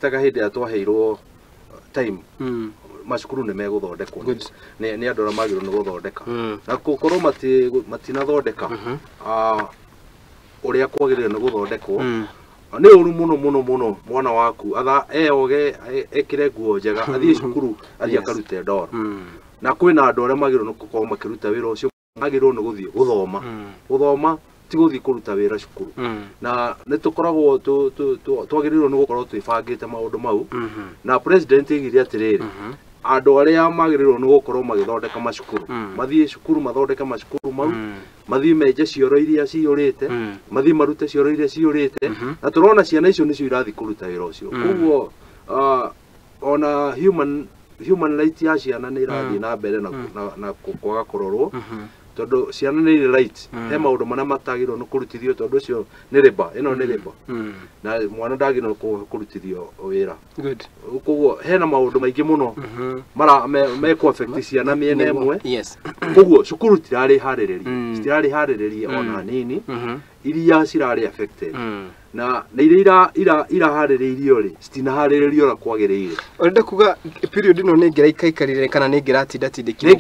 Expectaga hĩndĩ ĩrĩa twaheirwo time macukuru nĩ megũthondekwo nĩ andũ arĩa magĩrĩirwo nĩ gũthondeka na gũkorwo matinathondeka ũrĩa kwagĩrĩire nĩ gũthondekwo. Nĩ ũru mũno mũno mũno mwana waku atha eoge, ekĩre nguo njega, athiĩ cukuru, athiĩ akarute ndoro. Na kwĩna andũ arĩa magĩrĩirwo nĩ gũkorwo makĩruta wĩra ũcio, magĩrĩirwo nĩ gũthiĩ gũthoma. Gũthoma ti gũthiĩ kũruta wĩra cukuru. Na nĩ tũkoragwo twagĩrĩirwo nĩ gũkorwo twĩbangĩte maũndũ mau. Na president aigire atĩrĩrĩ, andũ arĩa magĩrĩirwo nĩ gũkorwo magĩthondeka macukuru mathiĩ cukuru mathondeke macukuru mau, mathiĩ menje cioro iria ciyũrĩte, mathiĩ marute cioro iria ciyũrĩte. Na tũrona ciana icio nĩcio irathiĩ kũruta wĩra ũcio. Koguo ona human right ya ciana nĩ irathiĩ na mbere na kwaga kũrorwo, tondũ ciana nĩ irĩ right. He maũndũ marĩa matagĩrĩirwo nĩ kũrutithio, tondũ ũcio nĩ labour, ĩno nĩ labour, na mwana ndagĩrĩirwo nĩ kũrutithio wĩra. Koguo hena maũndũ maingĩ mũno mara mekũ affect ciana mĩena ĩmwe. Koguo cukuru citirarĩ harĩrĩrie, citirarĩ harĩrĩrie ona hanini, iria cirarĩ affected. Na iria iraharĩrĩirio rĩ, citinaharĩrĩrio ũrĩa kwagĩrĩire. Ũrenda kuga period ĩno nĩ ĩngĩraikaikarire kana nĩ ĩngĩratindatindĩkirwo? Nĩ.